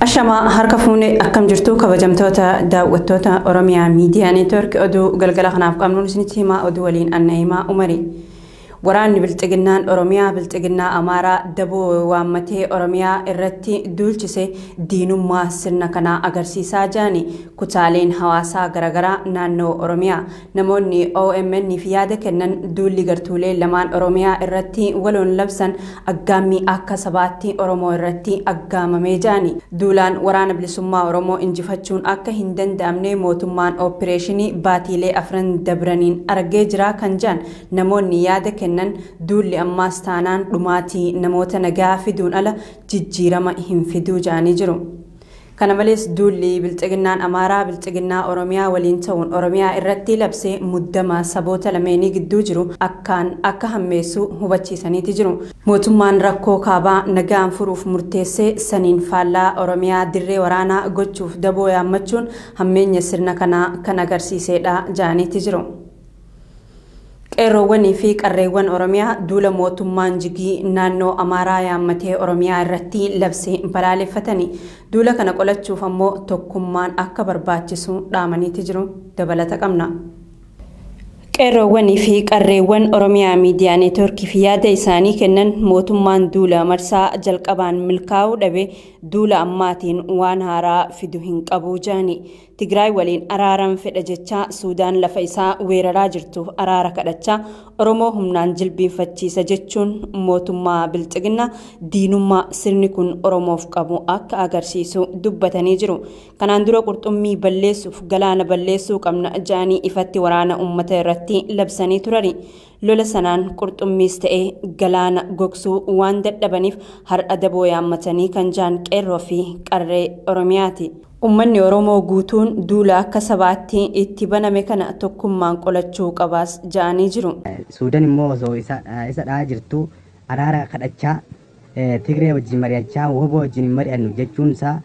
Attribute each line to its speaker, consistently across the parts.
Speaker 1: Ashamaa harka fuunee akkam jirtu kabajamtoota daawwattoota Oromiyaa Miidiyaa Neetwoork oduu galgala kanaaf qabnuun isinitti himaa oduu waliin Anna Himaa Umarii. Waraanni Bilxiginnaan Oromiyaa Bilxiginnaa Amaaraa daboo waammatee Oromiyaa irratti duulchise diinummaa sirna kanaa agarsiisaa jirani kutaaleen hawaasaa garaagaraa naannoo Oromiyaa. Namoonni OMN fi yaada kennan duulli gartuulee lamaan Oromiyaa irratti waloon labsan aggaammii akka sabaatti Oromoo irratti aggaamamee jirani. Duulaan waraana bilisummaa Oromoo injifachuun akka hin danda'amne mootummaan ooppireeshinii baatiilee afran dabraniin argee jira kan jiran namoonni yaada kennan duulli ammaas taanaan dhumaatii namoota nagaa fiduun ala jijjiirama hin fiduu jedhanii jiru. Kana malees duulli Bilxiginnaan Amaaraa Bilxiginnaa Oromiyaa waliin ta'uun Oromiyaa irratti labsee muddama saboota lameenii gidduu jiru akkaan akka hammeessu hubachiisaniiti jiru. Mootummaan rakkoo kaabaa nagaan furuuf murteessee saniin faallaa Oromiyaa dirree waraanaa gochuuf daboo yaammachuun hammeenya sirna kanaa kan agarsiisedha jedhaniiti jiru. Qeerroowwanii fi qarreewwan Oromiyaa duula mootummaan jigii naannoo Amaaraa yaammatee Oromiyaa irratti labsee balaaleffatanii duula kana qolachuuf ammoo tokkummaan akka barbaachisu dhaamaniiti jiru. Dabalata qabna. Qeerroowwanii fi qarreewwan Oromiyaa Miidiyaa Neetwoorkiif yaada isaanii kennan mootummaan duula marsaa jalqabaan milkaa'uu dhabe duula ammaatiin waan haaraa fidu hin qabu jedhani. Tigraay waliin araaran fedha jechaa Suudaan lafa isaa weeraraa jirtuuf araara kadhachaa Oromoo humnaan jilbiinfachiisa jechuun mootummaa Bilxiginnaa diinummaa sirni kun Oromoof qabu akka agarsiisu dubbatanii jiru. Kanaan dura qurxummii balleessuuf galaana balleessuu qabna jedhanii ifatti waraana uummata irratti labsanii turani. Lola sanaan qurxummiis ta'ee galaana gogsuu waan dadhabaniif har'a daboo yaammatanii kan jiran qeerroo fi qarree Oromiyaati. Uummanni Oromoo guutuun duula akka sabaatti itti baname kana tokkummaan qolachuu qabaas jedhanii jiru.
Speaker 2: Suudaan immoo osoo isa dha'aa jirtu araara kadhachaa Tigree wajjin mari'achaa WBO wajjin hin mari'annu jechuun isaa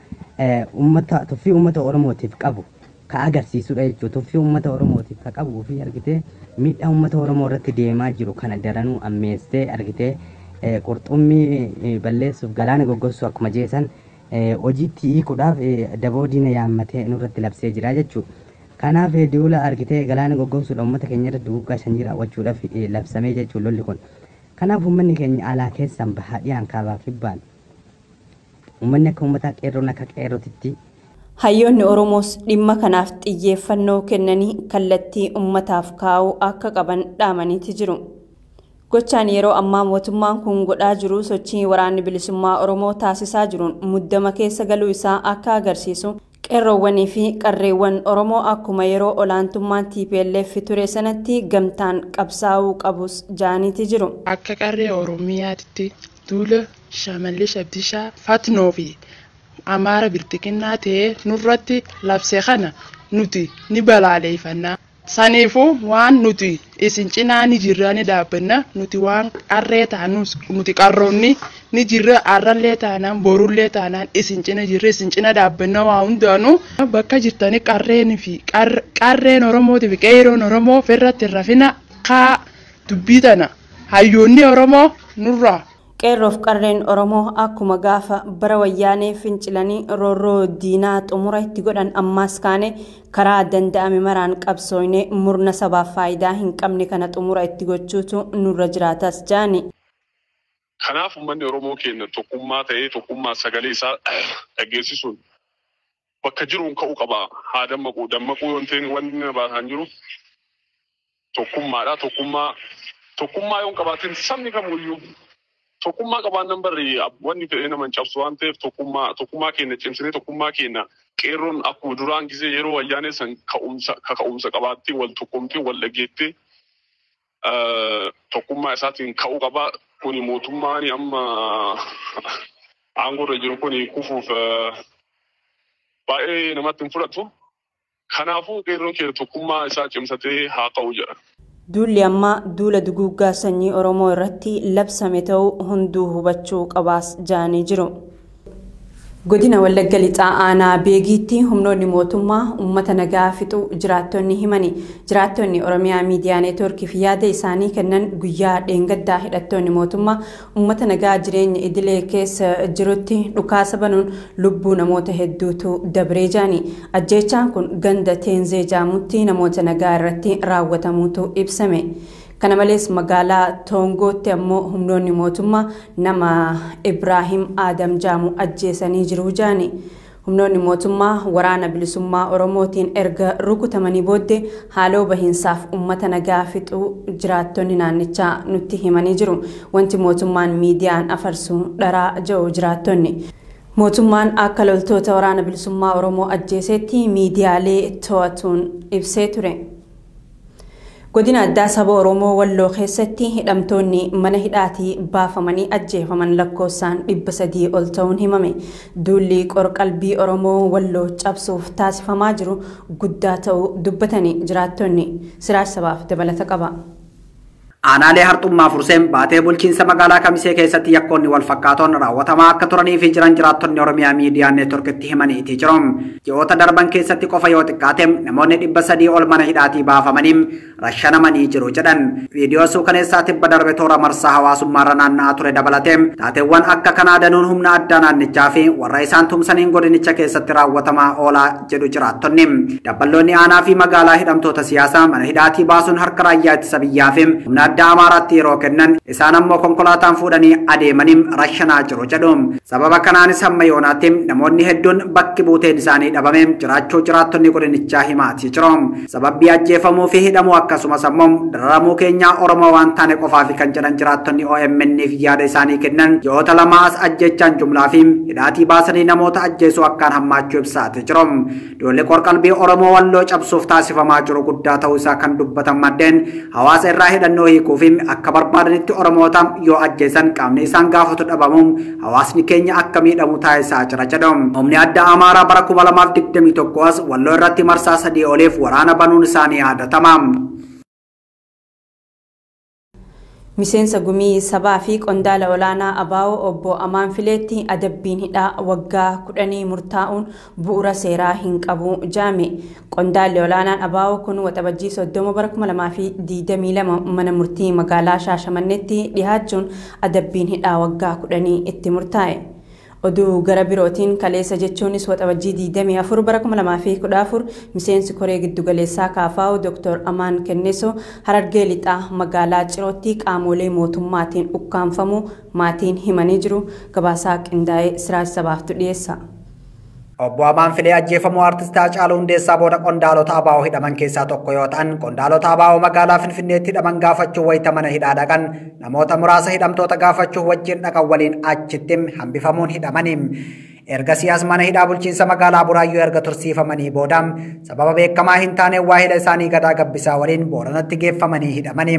Speaker 2: uummata tuffii uummata Oromootiif qabu ka agarsiisudha jechuudha. Tuffii uummata Oromootiif ka qabuu fi argitee miidhaa uummata Oromoo irratti deemaa jiru kana daranuu ammeessee argitee qurxummii balleessuuf galaana goggossu akkuma jeesan hojiitti hiikuudhaaf daboo diina yaammatee nurratti labsee jira jechuudha. Kanaaf duula argitee galaana goggogsuudha uummata keenya irratti duguuggaa sanyii raawwachuudhaaf labsamee jechuudha lolli kun. Kanaaf uummanni keenya alaa keessan bahaa dhiyaan kaabaa kibbaan uummanni akka uummataa qeerroon akka qeerrootitti.
Speaker 1: Hayyoonni Oromoos dhimma kanaaf xiyyeeffannoo kennanii kallattii uummataaf kaa'uu akka qaban dhaamaniiti jiru. Gochaan yeroo ammaa mootummaan kun godhaa jiru sochii waraanni bilisummaa Oromoo taasisaa jiruun muddama keessa galuu isaa akka agarsiisu qeerroowwanii fi qarreewwan Oromoo akkuma yeroo olaantummaan TPLF ture sanatti gamtaan qabsaa'uu qabus jedhaniiti jiru.
Speaker 3: Akka qarree Oromiyaatti duula Shamallis Abdiishaa Fatnoo fi Amaara Bilxiginnaa ta'ee nurratti labse kana nuti ni balaaleffanna. Saniifuu waan nuti isin cinaa ni jirra ni dhaabbanna nuti waan qarree taanus nuti qarroonni ni jirra arrallee taanaan borullee taanaan isin cina jirra isin cina dhaabbanna waa hundaanuu bakka jirtanii qarreen fi qarreen Oromootii fi qeerroon Oromoo ofirratti hin rafina kaa dubbii tana hayyoonni Oromoo nurraa.
Speaker 1: Qeerroof qarreen Oromoo akkuma gaafa bara wayyaanee fincilanii roorroo diinaa xumura itti godhan ammaas kaane karaa danda'ame maraan qabsooyne murna sabaaf faayidaa hin qabne kana xumura itti gochuutu nurra jiraatas jedhani.
Speaker 4: Kanaaf uummanni Oromoo keenya tokkummaa ta'ee tokkummaa sagalee isaa dhageessisuun bakka jiruun ka'uu qaba. Haa dammaquu dammaquu yoo ta'e wanni na baasan jiru tokkummaadha. Tokkummaa yoo hin qabaatin sabni kamuyyuu tokkummaa qabaannan barri wanni fedhee nama hin cabsu waan ta'eef tokkummaa keenya cimsinee tokkummaa keenya qeerroon akkuma duraan gisee yeroo wayyaanee san kaka'umsa qabaattee wal tokkomtee wal dhageettee tokkummaa isaatiin ka'uu qaba. Kuni mootummaan amma aangoo irra jiru kuni kufuuf baay'ee namatti hin fudhatu. Kanaafuu qeerroon keenya tokkummaa isaa cimsatee haa ka'u jedha.
Speaker 1: Duulli ammaa duula duguuggaa sanyii Oromoo irratti labsame ta'uu hunduu hubachuu qabaas jedhanii jiru. Godina Wallagga Lixaa Aanaa Beegiitti humnoonni mootummaa uummata nagaa fixuu jiraattonni himani. Jiraattonni Oromiyaa Miidiyaa Neetwoorkiif yaada isaanii kennan guyyaa dheengaddaa hidhattoonni mootummaa uummata nagaa jireenya idilee keessa jirutti dhukaasa banuun lubbuu namoota hedduutu dabree jaani. Ajjeechaan kun ganda Teenzee Jaamutti namoota nagaa irratti raawwatamuutu ibsame. Kana malees magaalaa Toongootti ammoo humnoonni mootummaa nama Ibraahim Adam Jaamu ajjeesanii jiru jaani. Humnoonni mootummaa waraana bilisummaa Oromootiin erga rukutamanii booddee haaloo bahiinsaaf uummata nagaa fixuu jiraattonni naannichaa nutti himanii jiru. Wanti mootummaan miidiyaan afarsu dharaa jedhu jiraattonni. Mootummaan akka loltoota waraana bilisummaa Oromoo ajjeesetti miidiyaalee to'atuun ibsee ture. Godina addaa saba Oromoo Walloo keessatti hidhamtoonni mana hidhaatii baafamanii ajjeefaman lakkoofsaan 300 ol ta'uun himame. Duulli qorqalbii Oromoo Walloo cabsuuf taasifamaa jiru guddaa ta'uu dubbatanii jiraattonni. Siraaj sabaaf dabalata qaba.
Speaker 5: Aanaalee Harxummaa Furseen baatee bulchiinsa magaalaa Kamisee keessatti yakkoonni wal fakkaatoon raawwatamaa akka turanii fi jiran jiraattonni Oromiyaa Miidiyaa Neetwoorkitti himaniitii jiru. Ji'oota darban keessatti qofa yoo xiqqaate namoonni 300 ol mana hidhaatii baafamanii rashanamanii jiru jedhan. Viidiyoo suukaneessaa tibba darbe toora marsaa hawaasummaarra naanna'aa ture dabalatee taateewwan akka kanaa danuun humna addaa naannichaa fi warra isaan tumsaniin godinicha keessatti raawwatamaa oolaa jedhu jiraattonni. Dabballoonni aanaa fi magaalaa hidhamtoota siyaasaa mana hidhaatii baasuun harka raayyaa ittisa biyyaa fi humna addaa Amaaraatti yeroo kennan isaan ammoo konkolaataan fuudhanii adeemanii rashanaa jiru jedhu. Sababa kanaanis hamma yoonaatti namoonni hedduun bakki buuteen isaanii dhabame jiraachuu jiraattonni godinichaa himaatii jiru. Sababbii ajjeefamuu fi hidhamuu akkasumas ammoo dararamuu keenyaa Oromoo waan taane qofaaf kan jedhan jiraattonni OMN fi yaada isaanii kennan ji'oota lamaas ajjechaan jumlaa fi hidhaatii baasanii namoota ajjeesuu akkaan hammaachuu ibsaatee jiru. Duulli qorqalbii Oromoo Walloo cabsuuf taasifamaa jiru guddaa ta'uu isaa kan dubbatan maddeen hawaasa irraa hidhannoo hiikuu fi akka barbaadanitti Oromoota yoo ajjeesan qaamni isaan gaafatu dhabamuun hawaasni keenya akka miidhamu taasisaa jira jedhu. Humni addaa Amaaraa bara 2021 as Walloo irratti marsaa 3 oliif waraana banuun isaanii yaadatama.
Speaker 1: Miseensa gumii sabaa fi qondaala olaanaa ABO obbo Amaan Fileetti adabbiin hidhaa waggaa 10 murtaa'uun bu'uura seeraa hin qabu jaame. Qondaalli olaanaan ABO kun waxabajjii 30 bara 2022 mana murtii magaalaa Shaashamanneetti dhihaachuun adabbiin hidhaa waggaa 10 itti murtaa'e. Oduu gara birootiin kaleessa jechuunis waxabajjii 24 bara 2014 miseensi koree giddugaleessaa KFO Dr. Amaan Kenneso Harargee Lixaa magaalaa Cirootti qaamolee mootummaatiin ukkaanfamu maatiin himanii jiru. Gabaasaa qindaa'ee Siraaj Sabaaftu dhiyeessa.
Speaker 5: Obbo Amaan Filee ajjeefamuu artistii Haacaaluu Hundeessaa booda qondaalota ABO hidhaman keessaa tokko yoo ta'an qondaalota ABO magaalaa Finfinneetti hidhaman gaafachuu wayita mana hidhaa dhaqan namoota muraasa hidhamtoota gaafachuu wajjin dhaqan waliin achitti hambifamuun hidhamani. Ergasii as mana hidhaa bulchiinsa magaalaa Buraayyuu erga tursiifamanii booda sababa beekamaa hin taane waahila isaanii Gadaa Gabbisaa waliin Booranatti geeffamanii hidhamani.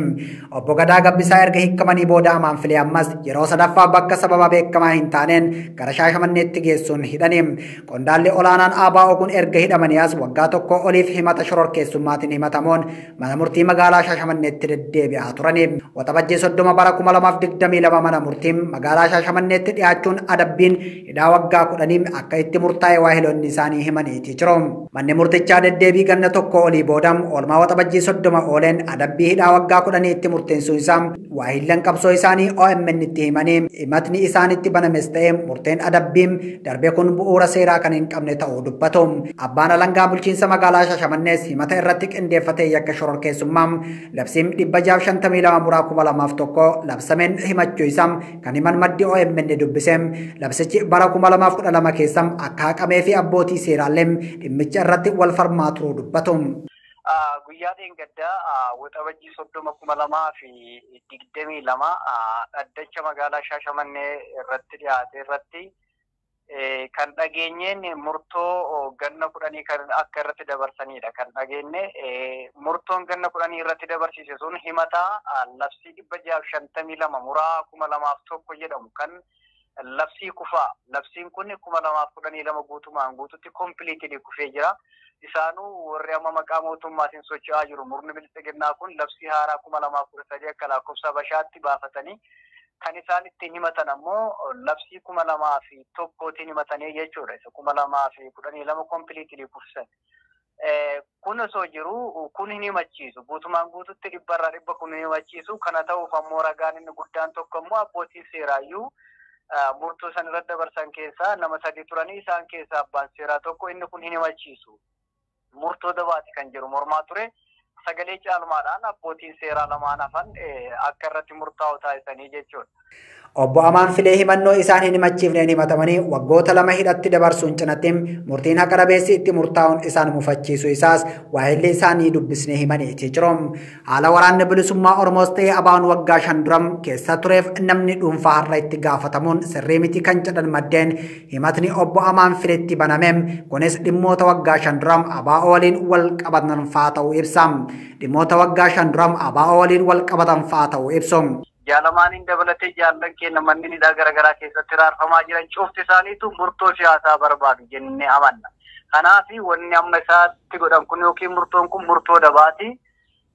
Speaker 5: Obbo Gadaa Gabbisaa erga hiikamanii booda Amaan Filee ammas yeroo sadaffaa bakka sababa beekamaa hin taaneen gara Shaashamanneetti geessuun hidhani. Qondaalli olaanaan ABO kun erga hidhamanii as waggaa tokko oliif himata shororkeessummaatiin himatamuun mana murtii magaalaa Shaashamanneetti deddeebi'aa turani. Waxabajjii 30 bara 2022 mana murtii magaalaa Shaashamanneetti dhiyaachuun adabbiin hidhaa waggaa 10 akka itti murtaa'e waahiloonni isaanii himaniitii jiru. Manni murtichaa deddeebii ganna tokko olii booda oolmaa waxabajjii 30 ooleen adabbii hidhaa waggaa 10 itti murteessuu isaa waahillan qabsoo isaanii OMN itti himanii himatni isaanitti banames ta'e murteen adabbiin darbe kun bu'uura seeraa kan hin qabne ta'uu dubbatu. Abbaan alangaa bulchiinsa magaalaa Shaashamannees himata irratti qindeeffatee yakka shororkeessummaa labsiin 652 muraa 2001 labsameen himachuu isaa kan himan maddi OMN dubbise labsichi bara 2012 keessa akka haqamee fi abbootii seeraallee dhimmicha irratti wal falmaa turuu dubbatu.
Speaker 6: Guyyaa dheengaddaa waxabajjii 30 2022 dhaddacha magaalaa Shaashamannee irratti dhiyaate irratti kan dhageenyeen murtoo ganna 10 kan akka irratti dabarsanidha. Kan dhageenye murtoon ganna 10 irratti dabarsiise sun himataa labsii 652 muraa 2001 jedhamu kan labsii kufaa. Labsiin kun 2012 guutumaan guututti kompiliitilii kufee jira. Isaanuu warri amma maqaa mootummaatiin socho'aa jiru murni bilxiginnaa kun labsii haaraa 2013 akka lakkoofsa Habashaatti baafatanii Kan isaan ittiin himatan ammoo labsii 2001tiin himatanii jechuudha. Isa 2012 kompiliitilii kuffisan. Kun osoo jiru kun hin himachiisu. Guutumaan guututti 100% kun hin himachiisu. Kana ta'uuf ammoo ragaan inni guddaan tokko immoo abbootiin seeraayyuu murtoo san irratti dabarsan keessaa nama 3 turanii isaan keessaa abbaan seeraa tokko inni kun hin himachiisu. Murtoo dabaati kan jiru mormaa ture. Sagalee caalmaadhaan abbootiin seeraa lamaan hafan akka irratti murtaa'u taasisanii jechuudha.
Speaker 5: Obbo Amaan Filee himannoo isaan hin himachiifneen himatamanii waggoota 2 hidhatti dabarsuun cinatti murtiin haqa dhabeessi itti murtaa'uun isaan mufachiisu isaas waa'illee isaanii dubbisnee himaniiti jiru. Haala waraanni bilisummaa Oromoos ta'e ABO'n waggaa 5 dura keessa tureef namni dhuunfaa har'a itti gaafatamuun sirrii miti kan jedhan maddeen himatni Obbo Amaan Fileetti baname kunis dhimmoota waggaa 5 dura ABO waliin wal qabatan fa'aa ta'uu ibsa. Dhimmoota waggaa 5 dura ABO waliin wal qabatan fa'aa ta'uu ibsu.
Speaker 6: Jaalamaaniin dabalatee jaallan keenya manneen hidhaa garaagaraa keessatti raarfamaa jiran cufti isaaniitu murtoo siyaasaa barbaadu jennee amanna. Kanaaf wanni amma isaatti godhan kun yookiin murtoon kun murtoo dabaati.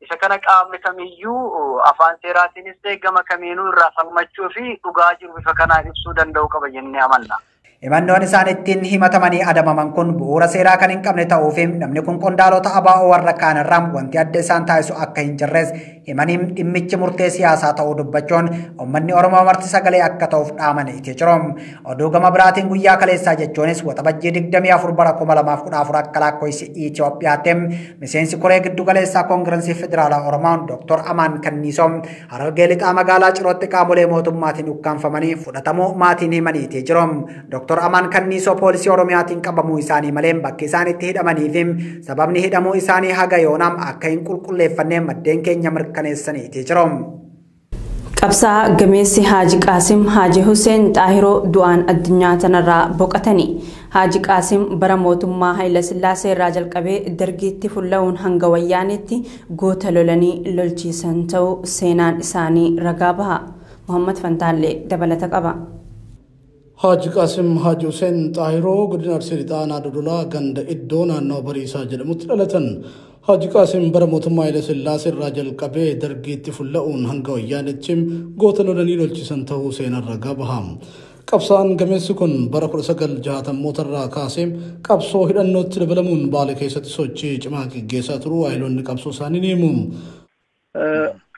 Speaker 6: Isa kana qaamni kamiyyuu afaan seeraatiinis ta'e gama kamiinuu irraa falmachuu fi dhugaa jiru bifa kanaan ibsuu danda'u qaba jennee amanna.
Speaker 5: Himannoon isaan ittiin himatamanii adamaman kun bu'uura seeraa kan hin qabne ta'uu fi namni kun qondaalota ABO warra kaan irraa wanti adda isaan taasisu akka hin jirres himaniin dhimmichi murtee siyaasaa ta'uu dubbachuun uummanni Oromoo marti sagalee akka ta'uuf dhaamaniiti jiru. Oduu gama biraatiin guyyaa kaleessaa jechuunis waxabajjii 24 bara 2014 akka lakkoofsa Itoophiyaatti miseensi koree giddu galeessaa Koongirensii Federaalaa Oromoo Dr. Amaan Kanniisoo Harargee Lixaa magaalaa Cirootti qaamolee mootummaatiin ukkaanfamanii fudhatamuu maatiin himaniiti jiru. Dr. Amaan Kanniisoo poolisii Oromiyaatiin qabamuu isaanii malee bakki isaan itti hidhamanii fi sababni hidhamuu isaanii haga yoonam akka hin qulqulleeffannee maddeen keenya mirkaneessaniiti jiru.
Speaker 1: Qabsaa gameessi Haaji Qaasim Haaji Hussein Xaahiroo du'aan addunyaa tanarraa boqotani. Haaji Qaasim bara mootummaa Haayila Sillaasee irraa jalqabee dargiitti fulla'uun hanga wayyaanetti goota lolanii lolchiisan ta'uu seenaan isaanii ragaa baha. Muhammad Fantaallee dabalata qaba.
Speaker 7: Haaji Qaasim Haaji Hussein Xaahiroo godina Arsii Lixaa Aanaa Dodolaa ganda iddoo naannoo Bariisaa jedhamutti dhalatan. Haaji Qaasim bara mootummaa Haayila Sillaasee irraa jalqabee dargiitti fulla'uun hanga wayyaanetti goota lolanii lolchiisan ta'uu seenaan ragaa baha. Qabsaan gameessi kun bara 1960 irraa kaasee qabsoo hidhannootti dabalamuun Baalee keessatti sochii cimaa gaggeessaa turuu haayiloonni qabsoo isaanii ni himu.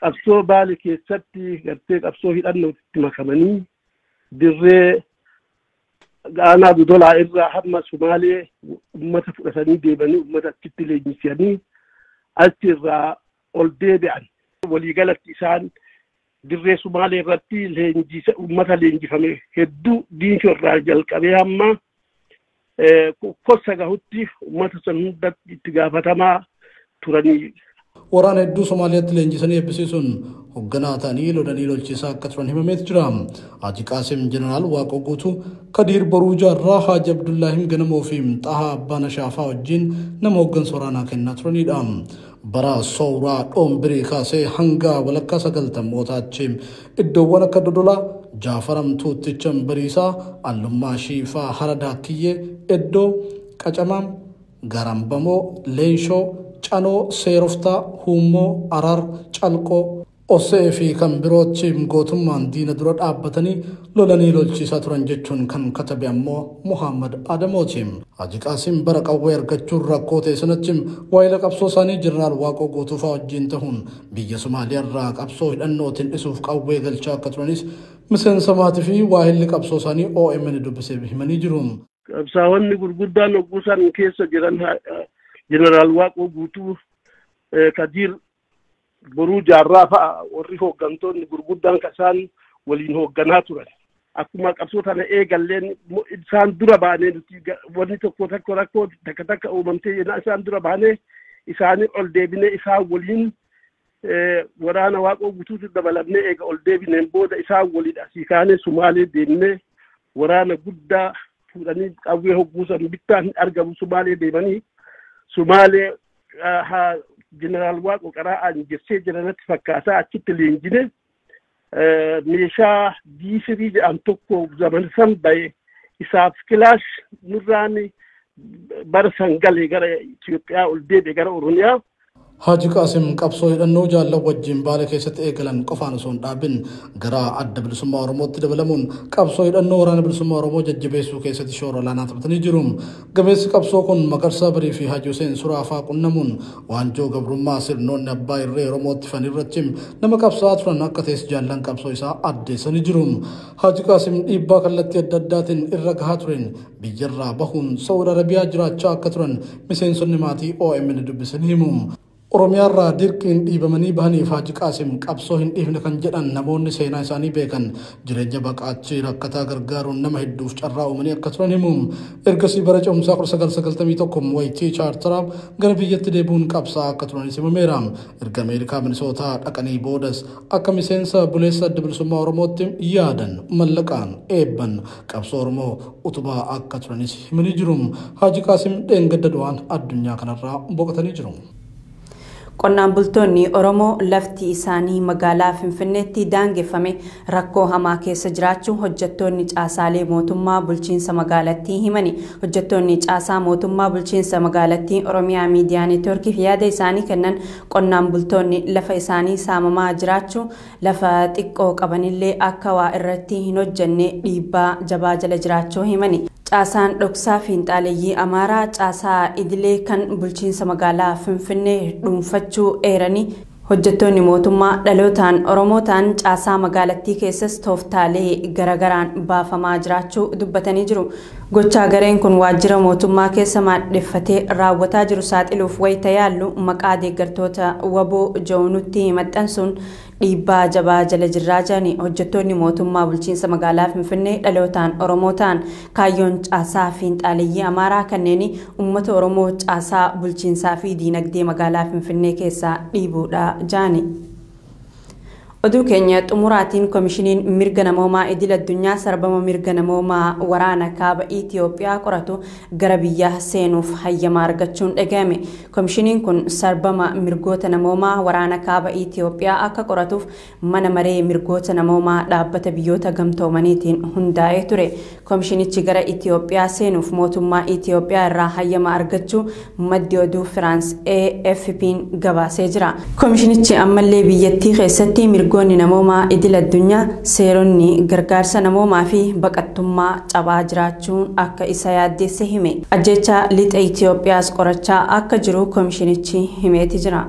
Speaker 8: Qabsoo Baalee keessatti gartee qabsoo hidhannootti makamanii dirree Aanaa Dodolaa irraa hamma Sumaalee uummata fudhatanii deemanii uummata achitti leenjisanii achi irraa ol deebi'an. Waliigalatti isaan dirree Sumaalee irratti leenjisa uummata leenjifame hedduu diinshoo irraa jalqabee hamma kossa gahutti uummata san hundatti itti gaafatamaa turanii.
Speaker 7: Waraana hedduu Somaaliyaatti leenjisanii eebbisiisuun hoogganaa ta'anii lolanii lolchiisaa akka turan himameet jira. Haaji Qaasim Jeneraal Waaqoo Guutuu, Kadiir Boruu Jaarraa, Haaji Abdullaahim Ganamoo fi Xahaa Abbaa Nashaafaa wajjin nama hooggansa waraanaa kennaa turanidha. Bara Sooraa Dhoombirii kaasee hanga walakkaa 90mootaatti iddoowwan akka Dodolaa, Jaafaramtuu, Tichan Bariisaa, Allummaa Shiifaa, Hara Daakkiyyee, Iddoo Qacamaa, Garambamoo, Leenshoo, Canoo, Seeroftaa, Huummoo, Arar, Calqoo, Osee fi kan birootti gootummaan diina dura dhaabbatanii lolanii lolchiisaa turan jechuun kan katabe ammoo Muhammad Adamooti. Haaji Qaasim bara qawwee argachuun rakkoo ta'e sanatti waayila qabsoo isaanii Jeneraal Waaqoo Guutuufaa wajjin ta'uun biyya Somaaliyaa irraa qabsoo hidhannootiin dhisuuf qawwee galchaa akka turanis miseensa maatii fi waayilli qabsoo isaanii OMN dubbisee himanii jiru.
Speaker 8: Qabsaa'onni gurguddaan hogguusan keessa jiran Jeneraal Waaqoo Guutuu, Kadiir Boruu Jaarraa fa'a warri hooggantoonni gurguddaan kan isaan waliin hoogganaa turan. Akkuma qabsoo tana eegalleen isaan dura baanee nuti wanni tokko tokko rakkoo takka takka uumamtee jennaan isaan dura baanee isaanii ol deebinee isaan waliin waraana Waaqoo Guutuutti dabalamnee eega ol deebineen booda isaan waliin asii kaanee Sumaalee deemnee waraana guddaa fuudhanii qawwee hogguusan bittaan hin argamu Sumaalee deemanii Sumaalee Jeneraal Waaqoo qaraa'aan jessee jiranatti fakkaataa achitti leenjine meeshaa diisirii jedhamu tokko zaman san bahe isaaf kilaash nurraan bara san galee gara Itoophiyaa ol deebi'e gara Oromiyaa.
Speaker 7: Haaji Qaasim qabsoo hidhannoo jaallan wajjin Baale keessatti eegalan qofaan osoo hin dhaabin gara Adda Bilisummaa Oromootti dabalamuun qabsoo hidhannoo Waraana Bilisummaa Oromoo jajjabeessuu keessatti shoora olaanaa taphatanii jiru. Gameessi qabsoo kun Magarsaa Barii fi Haaji Hussein Suraa fa'aa qunnamuun waanjoo gabrummaa sirnoonni abbaa irree Oromootti fan irratti nama qabsaa'aa turan akka ta'es jaallan qabsoo isaa addeessanii jiru. Haaji Qaasim dhiibbaa kallattii adda addaatiin irra gahaa tureen biyyarraa bahuun Saawud Arabiyaa jiraachaa akka turan miseensonni maatii OMN dubbisanii himu. Oromiyaarraa dirqiin dhiibamanii bahaniif Haaji Qaasim qabsoo hin dhiifne kan jedhan namoonni seenaa isaanii beekan jireenya baqaachii rakkataa gargaaruun nama hedduuf carraa uumanii akka turan himu. Ergasii bara ce'umsaa 1991 wayitii chaartaraa gara biyyatti deebi'uun qabsaa'aa akka turanis himameera. Erga Ameerikaa Minisootaa dhaqanii boodas akka miseensa buleessa Adda Bilisummaa Oromootti yaadan mallaqaan eebban qabsoo Oromoo utubaa akka turanis himanii jiru. Haaji Qaasim dheengadda du'aan addunyaa kanarraa boqotanii jiru.
Speaker 1: Qonnaan bultoonni Oromoo lafti isaanii magaalaa Finfinneetti daangeffame rakkoo hamaa keessa jiraachuu hojjettoonni caasaalee mootummaa bulchiinsa magaalattii himani. Hojjettoonni caasaa mootummaa bulchiinsa magaalattii Oromiyaa Miidiyaa Neetwoorkiif yaada isaanii kennan qonnaan bultoonni lafa isaanii saamamaa jiraachuu lafa xiqqoo qabanillee akka waa irratti hin hojjenne dhiibbaa jabaa jala jiraachuu himani. Caasaan dhoksaa fiinxaaleeyyii Amaaraa caasaa idilee kan bulchiinsa magaalaa Finfinnee dhuunfachuu eeranii hojjettoonni mootummaa dhalootaan Oromoo ta'an caasaa magaalattii keessas tooftaalee garagaraan baafamaa jiraachuu dubbatanii jiru. Gochaa gareen kun waajjira mootummaa keessa maadheffatee raawwataa jiru saaxiluuf wayita yaallu maqaa deeggartoota waboo ja'uunutti maxxansuun dhiibbaa jabaa jala jirraa jirani. Hojjettoonni mootummaa bulchiinsa magaalaa Finfinnee dhalootaan Oromoo ta'an kaayyoon caasaa fiinxaaleeyyii Amaaraa kanneen uummata Oromoo caasaa bulchiinsaa fi diinagdee magaalaa Finfinnee keessaa dhiibuudha jedhani. Oduu keenya xumuraatiin koomishiniin mirga namoomaa idil addunyaa sarbama mirga namoomaa waraana kaaba Itiyoophiyaa qoratu gara biyya seenuuf hayyama argachuun dhagahame. Koomishiniin kun sarbama mirgoota namoomaa waraana kaaba Itiyoophiyaa akka qoratuuf mana maree mirgoota namoomaa dhaabbata biyyoota gamtoomaniitiin hundaa'ee ture. Koomishinichi gara Itiyoophiyaa seenuuf mootummaa Itiyoophiyaa irraa hayyama argachuu maddi oduu Firaans AFP'n gabaasee jira. Koomishinichi ammallee biyyattii keessatti mirgoonni namoomaa idil addunyaa seeronni gargaarsa namoomaa fi baqattummaa cabaa jiraachuun akka isa yaaddeesse hime. Ajjeechaa lixa Itiyoophiyaas qorachaa akka jiru koomishinichi himeeti jira.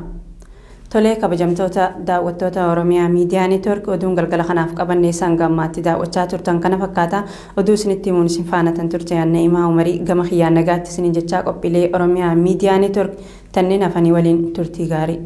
Speaker 1: Tolee kabajamtoota daawwattoota Oromiyaa Miidiyaa Neetwoork oduun galgala kanaaf qabanne isaan gammaatti daawwachaa turtan kana fakkaata. Oduu isinitti himuun isin faana tan turte Anna'imaa Umarii gama kiyyaan nagaatti isiniin jechaa qophiilee Oromiyaa Miidiyaa Neetwoork tanneen hafanii waliin turtii gaarii.